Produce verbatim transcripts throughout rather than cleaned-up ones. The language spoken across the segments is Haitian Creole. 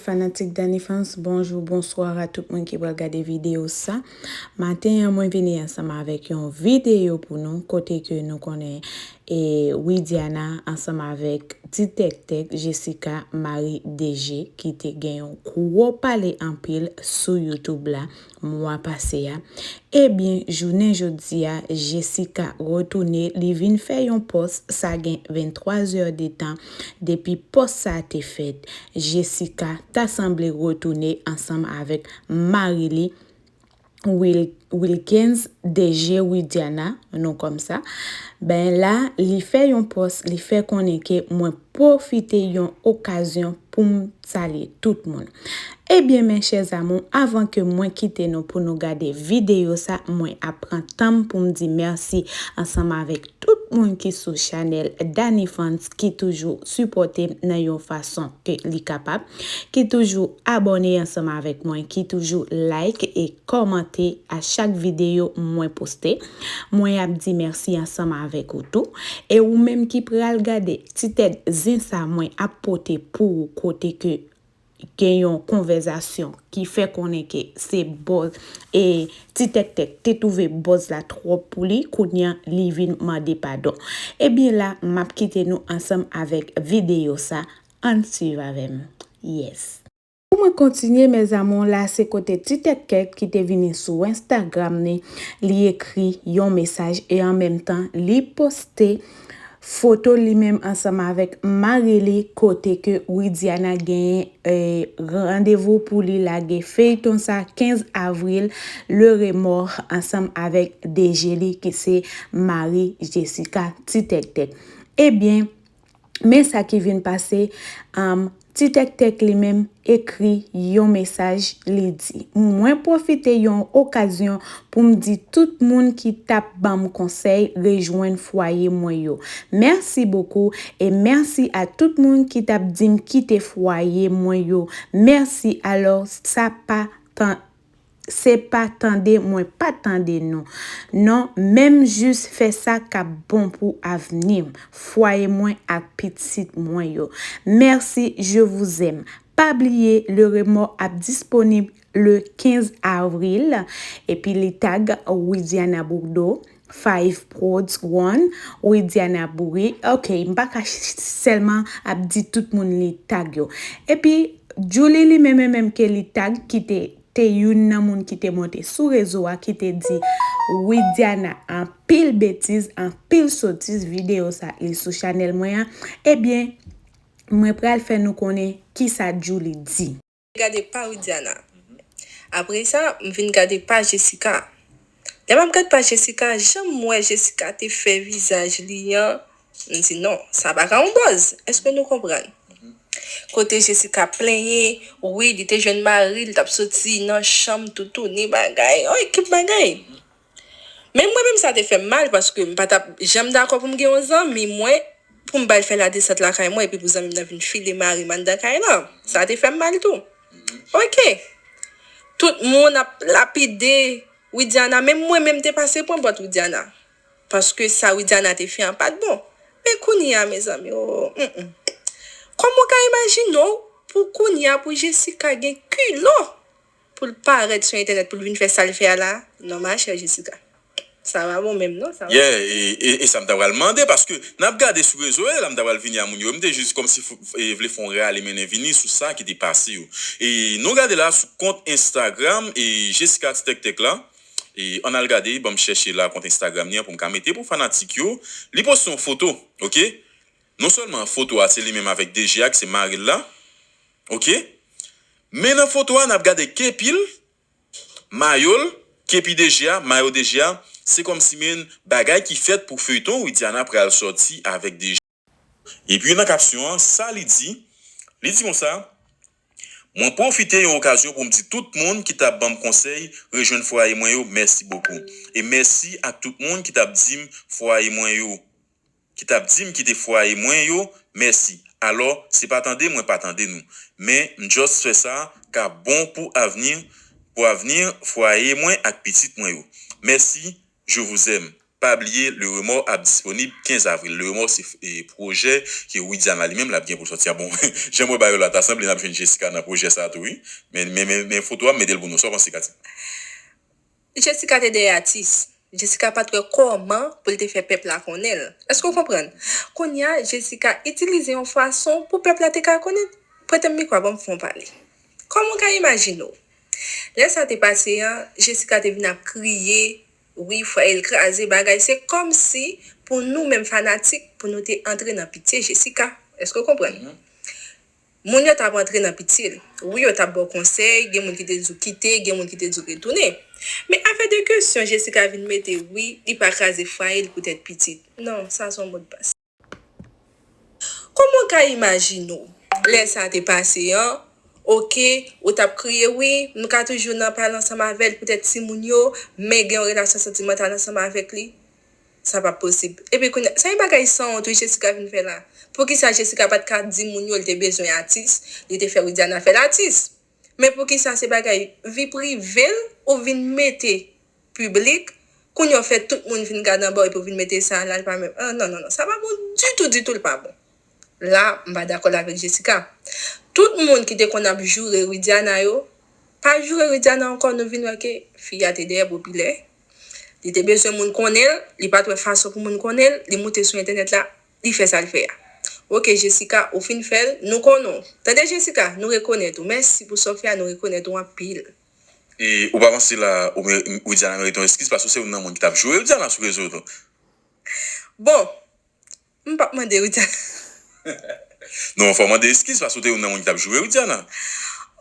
Fanatik Dany Fans, bonjou, bonswa a tout moun ki pral gade videyo sa. Maten an, mwen vini ansanm avèk yon videyo pou nou, kote ke nou konnen, e, Widiana ansanm avèk Ti Tèktèk, Jessica, mari D J, ki te gen yon gwo pale anpil sou YouTube la mwa pase a. Ebyen, jounen jodi a, Jessica retounen, li vin fè yon pòs, sa gen venntwa zè de tan depi pòs sa a te fèt. Jessica ta sanble retounen ansanm avèk mari li, Wil-, Wilkens, D J Widiana, non kòmsa. Ben la, li fè yon pòs, li fè konnen ke mwen pwofite yon okazyon pou m salye tout moun. Ebyen, mes chers amours, avan ke mwen kite nou pou nou gade videyo sa, mwen ap pran tan m pou m di mèsi ansanm avèk tout moun ki sou chanèl Dany Fans ki toujou sipòte m nan yon fason ke li kapab, ki toujou abòne ansanm avèk mwen, ki toujou like e kòmante a chak videyo mwen poste. Mwen ap di mèsi ansanm avèk ou tou. E ou menm ki pral gade ti tèt zen sa mwen ap pote pou ou kote ke gen yon konvèzasyon ki fè konnen ke se bòz e Ti Tèktèk te twouve bòz la twòp pou li, kounye a li vin mande padon. Ebyen la, m ap kite nou ansanm avèk videyo sa, ann swiv avè m. Yes. Pou mwen kontinye, mes amours, la se kote Ti Tèktèk ki te vini sou Instagram ni, li ekri yon mesaj e an menm tan, li poste foto li menm ansanm avèk mari li, kote ke Widiana genyen, e, randevou pou li lage feyton sa kenz avril, Le Remords, ansanm avèk D J li ki se mari Jessica, Ti Tèktèk. Ebyen, men sa ki vin pase, um, Ti Tèktèk li menm ekri yon mesaj, li di, mwen pwofite yon okazyon pou m di tout moun ki t ap ban m konsèy rejwenn fwaye mwen yo. Mèsi bokou e mèsi a tout moun ki t ap di m kite fwaye mwen yo. Mèsi, alò, sa pa tan, se pa tande mwen pa tande nou. Non, menm jis fè sa k ap bon pou avni m, fwaye mwen ak pitit mwen yo. Mèsi, je vous aime. Pa bliye, Le Remords ap disponib le kenz avril. Epi li tag Widiana Bourdeau, Five Prodz One, Widiana Bourdeau. Ok, m pa ka ch-, sèlman ap di tout moun li tag yo. Epi, Julie li menm, menm ke li tag, ki te, te youn nan moun ki te monte sou rezo a, ki te di Widiana anpil betiz, anpil sotiz, videyo sa li sou chanèl mwen an. Ebyen, mwen pral fè nou konnen kisa Julie di. Gade pa Widiana. Apre sa, m vin gade pa Jessica. Lè m ap gad pa Jessica, jan m wè Jessica te fè vizaj li an, m di non, sa pa ka yon bòz. Èske nou konprann? Kote Jessica plenyen, wi, li te jwenn mari, li t ap soti nan chanm, toutouni, bagay, yon ekip bagay. Men mwen menm sa te fè m mal, paske m pa t ap janm dakò pou m gen yon zanmi mwen, pou m ba l fè ladesant lakay mwen, epi pou zanmi m nan vin file mari m anndan kay lan. Sa te fè m mal tou. Ok. Tout moun ap lapide Widiana, menm mwen menm te pase pran pòt Widiana. Paske sa Widiana te fè an pa t bon. Men kounye a, mezanmi, o, mm, mm. Kòman w ka imajine w pou kounye a pou Jessica gen kilo pou l parèt sou entènèt, pou l vin fè sa l fè a la? Non, ma chère Jessica. Sa pa bon menm, non, sa pa. Yeah, e, e, e sa m ta pral mande, paske n ap gade sou rezo yo, la m ta pral vini a moun yo. M te jis kòmsi f-, e, vle fè yon rale mennen vini sou sa ki te pase yo. E nou gade la sou kont Instagram, e Jessica Ti Tèktèk la. E ann al gade, ban m chèche la kont Instagram li an pou m ka mete pou fanatik yo. Li poste yon foto, ok? Non sèlman foto a, se li menm avèk D J a, ki se mari l la. Ok? Men nan foto a, n ap gade kepi l, mayo l, kepi D J a, mayo D J a, se kòmsi men bagay ki fèt pou feyton Widiana pral sòti avèk D J. Epi nan kapsyon an, sa li di, li di konsa, mwen pwofite yon okazyon pou m di tout moun ki t ap ban m konsèy rejwenn fwaye mwen yo, mèsi bokou. E mèsi ak tout moun ki t ap di m fwaye mwen yo. ki t ap di m kite fwaye mwen yo, mèsi. Alò, se pa tande mwen pa tande nou. Men, m just fè sa k ap bon pou avni, pou avni fwaye mwen ak pitit mwen yo. Mèsi, je vous aime. Pa bliye, Le Remords ap disponib kenz avril. Le Remords se e, pwojè ke Widiana li menm l ap gen pou l sòti a. Bon, jan m wè bagay yo la, ta sanble n ap jwenn Jessica nan pwojè sa a tou, wi. Men, men, men, men foto a, m mete l pou nou. Sa w panse, Katy? Jessica te dèyè atis. Jessica pa t wè kòman pou l te fè pèp la konnen l. Èske w konprann? Kounye a, Jessica itilize yon fason pou pèp la te ka konnen. Prete m mikwo a, ban m fè w pale. Kòman w ka imajine w? Lè sa te pase an, Jessica te vin ap kriye, wi, fwaye l kraze, bagay. Se kòmsi pou nou menm fanatik, pou nou te antre nan pitye Jessica. Èske w konprann? Moun yo t ap antre nan pitye l. Wi, yo t ap ba w konsèy, gen moun ki te di w kite, gen moun ki te di w retounen. Men afè de kesyon Jessica vin mete, wi, li pa kraze fwaye l poutèt pitit. Non, sa se yon modpas. Kòman w ka imajine w lè sa te pase an? Oke, ou t ap kriye, wi, m ka toujou nan pale ansanm avè l poutèt timoun yo, men gen yon relasyon santimantal ansanm avèk li. Sa p ap posib. Epi kounye a, sa yon bagay sanwont wi Jessica vin fè la. Poukisa Jessica pa t ka di moun yo l te bezwen atis, li te fè Widiana fè l atis? Men poukisa se bagay vi prive l ou vin mete piblik, kounye a w fè tout moun vin gade anba w epi w vin mete sa la, li pa menm, ah, non, non, non, sa pa bon ditou, ditou, li pa bon. La, m pa dakò avèk Jessica. Tout moun ki te konn ap joure Widiana yo, pa joure Widiana ankò, nou vin wè ke fi a te dèyè popilè. Li te bezwen moun konnen l, li pa t wè fason pou moun konnen l, li moute sou entènèt la, li fè sa l fè a. Oke, Jessica, ou fin fè l, nou konnen w. Tande, Jessica, nou rekonèt ou. Mèsi pou sa w fè a, nou rekonèt ou anpil. E ou pa panse la, ou mere- Widiana merite yon eskiz, paske w se youn nan moun ki t ap joure Widiana sou rezo yo tou. Bon, m p ap mande Widiana. Non, fò w mande eskiz, paske w te youn nan moun ki t ap joure Widiana.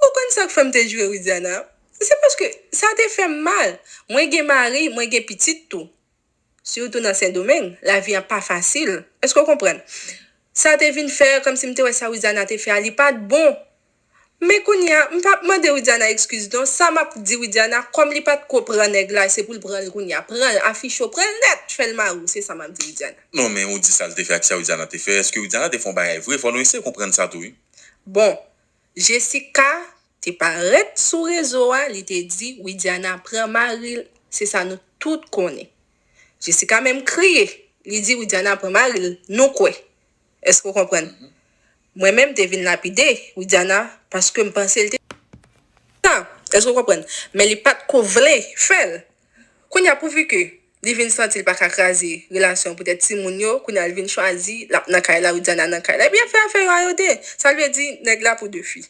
Ou konn sa k fè m te joure Widiana? Se paske sa te fè m mal. Mwen gen mari, mwen gen pitit tou. Sitou nan Sendomeng, lavi a pa fasil. Èske w konprann? Sa te vin fè kòmsi m te wè sa Widiana te fè a, li pa t bon. Men kounye a, m p ap mande Widiana eskiz non. Sa m ap di Widiana, kòm li pa t ko pran nèg la, se pou l pran l kounye a. Pran l, afiche w, pran l nèt, fè l mari w, se sa m ap di Widiana. Non, men ou di sa l te fè ak sa Widiana te fè. Èske Widiana te fè yon bagay vre? Fò nou eseye konprann sa tou, wi. Bon, Jessica te parèt sou rezo a, li te di Widiana pran mari l, se sa nou tout konnen. Jessica menm kriye, li di Widiana pran mari l, nou kwè. Èske w konprann? Mwen menm te vin lapide Widiana paske m panse l te sa. Èske w konprann? Men li pa t ko vle fè l. Kounye a pouvi ke li vin santi l pa ka kraze relasyon poutèt timoun yo, kounye a l vin chwazi l ap nan kay la, Widiana nan kay la. Epi y ap fè afè yo a yo de. Sa l vle di nèg la pou de fi.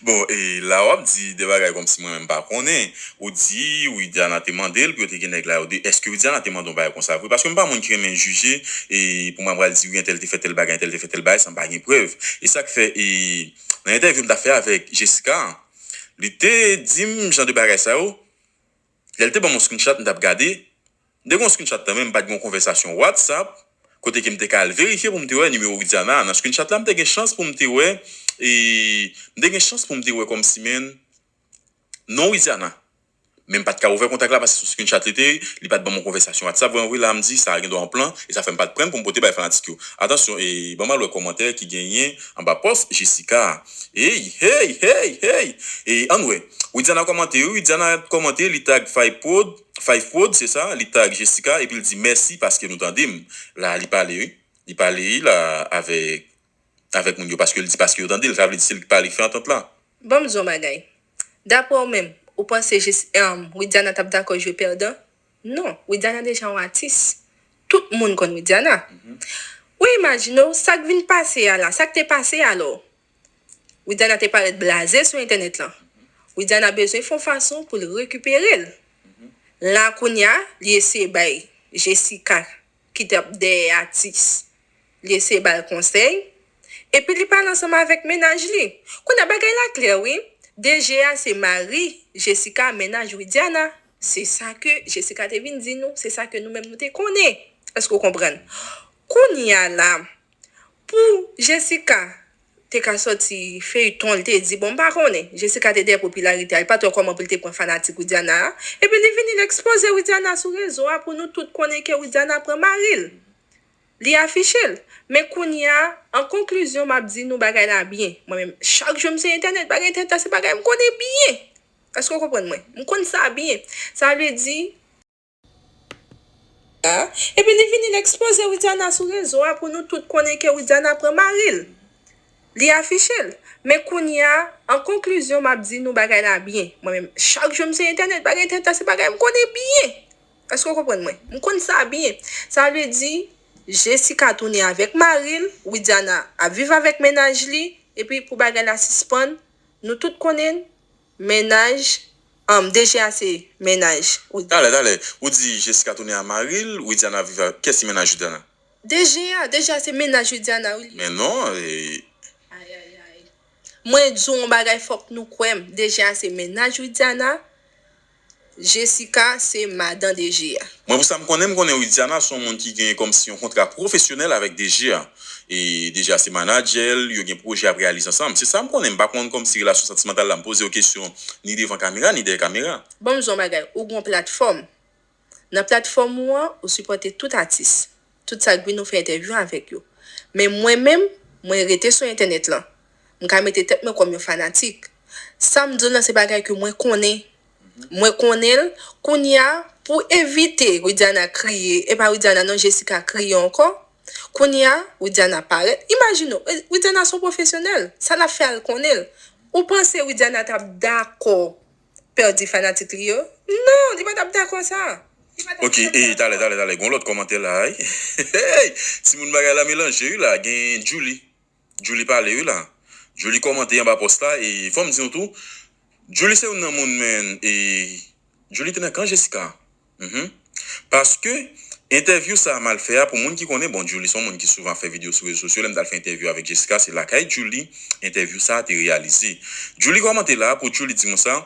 Bon, e la w ap di de bagay kòmsi mwen menm m pa konnen. Ou di Widiana te mande l pou yo te gen nèg la yo de. Èske Widiana te mande yon bagay konsa vre? Paske m pa moun ki renmen jije e pou mwen pral di wi entèl te fè tèl bagay, entèl te fè tèl bagay san m pa gen prèv. E sa k fè e nan entèvyou m t ap fè avèk Jessica, li te di m jan de bagay sa yo. Lè l te ban m yon screenshot, m t ap gade. M te gen yon screenshot nan men m, m pa t gen yon konvèsasyon WhatsApp kote ke m te ka al verifye pou m te wè nimewo Widiana a. Nan screenshot la, m te gen chans pou m te wè, e, m te gen chans pou m te wè kòmsi menm non Widiana. Men m pa t ka ouvè kontak la paske se yon screenshot li te ye, li pa t ban m yon konvèsasyon WhatsApp. Vre, vre, la m di sa gen dwa yon plan, e sa fè m pa t pran l pou m pote bay fanatik yo. Atansyon, e, ban m al wè kòmantè ki genyen anba pòs Jessica a. Ey, hey, hey, hey! E, ann wè. Widiana kòmante, wi, Widiana kòmante, li tag Five Prod, Five Prod, se sa, li tag Jessica, epi l di mèsi paske nou tande m. La, li pale, wi. Li pale, wi, la, avèk, avèk moun yo, paske l di paske yo tande l, sa vle di se li k pale, k fè antant la. Ban m di w yon bagay. Daprè w menm, ou panse Jess, um, Widiana t ap dakò jwe pèdan? Non, Widiana deja yon atis. Tout moun konn Widiana. Ou imajine w, sa k vin pase a la, sa k te pase a la? Widiana te parèt blaze sou entènèt lan. Widiana bezwen fè yon fason pou l rekipere l. La kounye a, li eseye bay Jessica, ki t ap dèyè atis, li eseye ba l konsèy. Epi li pale ansanm avèk mennaj li. Kounye a, bagay la klè, wi. D G a se mari Jessica, mennaj Widiana. Se sa ke Jessica te vin di nou, se sa ke nou menm nou te konnen. Èske w konprann? Kounye a la, pou Jessica te ka sòti feyton, li te di, bon, m pa konnen. Jessica te dèyè popilarite a, li pa t wè kòman pou l te pran fanatik Widiana a. Epi li vini, li ekspoze Widiana sou rezo a pou nou tout konnen ke Widiana pran mari l. Li afiche l. Men kounye a, an konklizyon, m ap di nou bagay la byen. Mwen menm, chak jou m sou entènèt, bagay entènèt la se bagay m konnen byen. Èske w konprann mwen? M konn sa byen. Sa vle di, Epi li vini, l ekspoze Widiana sou rezo a pou nou tout konnen ke Widiana pran mari l. Li afiche l. Men kounye a, an konklizyon, m ap di nou bagay la byen. Mwen menm, chak jou m sou entènèt, bagay entènèt la se bagay m konnen byen. Èske w konprann mwen? M konn sa byen. Sa vle di, Jessica tounen avèk mari l, Widiana ap viv avèk mennaj li, epi pou bagay la sispann, nou tout konnen mennaj, um, D G A se mennaj Widiana. Talè, talè. Ou di Jessica tounen a mari l, Widiana viv avèk. Kiyès ki mennaj Widiana? D G A, D G A se mennaj Widiana, wi. Men non, e, Ay, ay, ay. Mwen di w yon bagay, fòk nou kwè m. D G A se mennaj Widiana, Jessica se madan D G A. Mwen, pou sa m konnen, m konnen Widiana se yon moun ki gen kòmsi yon kontra pwofesyonèl avèk D G A. E D G A se manadjè l, yo gen pwojè y ap reyalize ansanm. Se sa m konnen, m pa konn kòmsi relasyon santimantal la. M poze w kesyon ni devan kamera, ni dèyè kamera. Ban m di w yon bagay, ou gen yon platfòm. Nan platfòm ou an, ou sipòte tout atis. Tout sa k vin, ou fè entèvyou avèk yo. Men mwen menm, mwen rete sou entènèt lan. M ka mete tèt mwen kòm yon fanatik. Sa m di w lan se bagay ke mwen konnen. Mwen konnen l. Kounye a, pou evite Widiana kriye, e pa Widiana non, Jessica kriye ankò. Kounye a, Widiana parèt. Imajine w, Widiana se yon pwofesyonèl. Sa l ap fè a l konnen l. Ou panse Widiana t ap dakò pèdi fanatik li yo? Non, li pa t ap dakò sa. Li pa t ap Ok, e talè, talè, talè, gon lòt kòmantè la, wi. Hey, timoun, bagay la melanje wi la, gen Julie. Julie pale wi la. Julie kòmante anba pòs la, e fò m di nou tou, Julie se youn nan moun, men, e Julie te nan kan Jessica. Mhm. Paske entèvyou sa a m al fè a, pou moun ki konnen, bon, Julie se yon moun ki souvan ap fè videyo sou rezo sosyo, lè m t al fè entèvyou avèk Jessica, se lakay Julie entèvyou sa a te reyalize. Julie kòmante la pou Julie di mwen sa,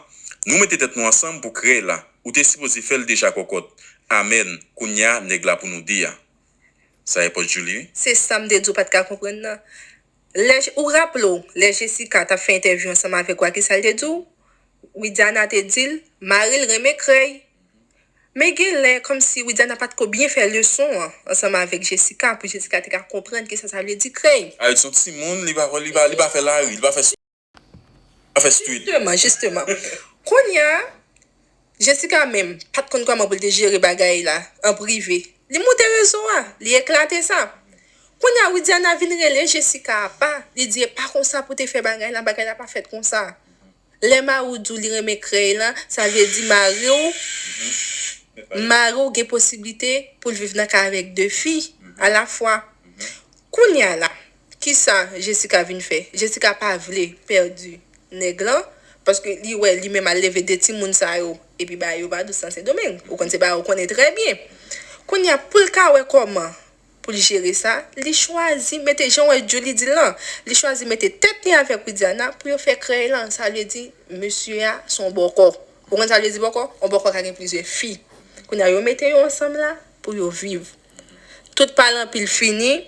nou mete tèt nou ansanm pou krèy la. Ou te sipoze fè l deja kòkòt. Amèn. Kounye a, nèg la pou nou de a. Sa epòt Julie, wi. Se sa m te di w pa t ka konprann nan. Lè, ou raple w, lè Jessica t ap fè entèvyou ansanm avèk ou a, kisa l te di w? Widiana te di l, mari l renmen krèy. Men gen lè, kòmsi Widiana pa t ko byen fè leson an ansanm avèk Jessica, pou Jessica te ka konprann kisa sa vle di krèy. Ayè, se yon timoun, li pa, li pa, li pa fè lari, li pa fè, li pa fè street. Jisteman, jisteman. Kounye a, Jessica menm pa t konn kòman pou l te jere bagay la an prive. Li moute rezo a, li eklate sa. Kounye a, Widiana vin rele Jessica apa, li di, e pa konsa pou te fè bagay la, bagay la pa fèt konsa. Lè mari w di w li renmen krèy lan, sa vle di mari w, mari w gen posiblite pou l viv nan kay avèk de fi alafwa. Kounye a la, kisa Jessica vin fè? Jessica pa vle pèdi nèg lan, paske li wè li menm al leve de timoun sa yo, epi bagay yo pa dous nan Sendomeng. Ou konn se bagay ou konnen trè byen. Kounye a, pou l ka wè kòman pou l jere sa, li chwazi mete, jan w wè Julie di l lan, li chwazi mete tèt li avèk Widiana pou yo fè krèy lan. Sa vle di, mesye a se yon bòkò. Ou konn sa vle di bòkò? Yon bòkò ka gen plizyè fi. Kounye a, yo mete yo ansanm la pou yo viv. Tout pale anpil fini,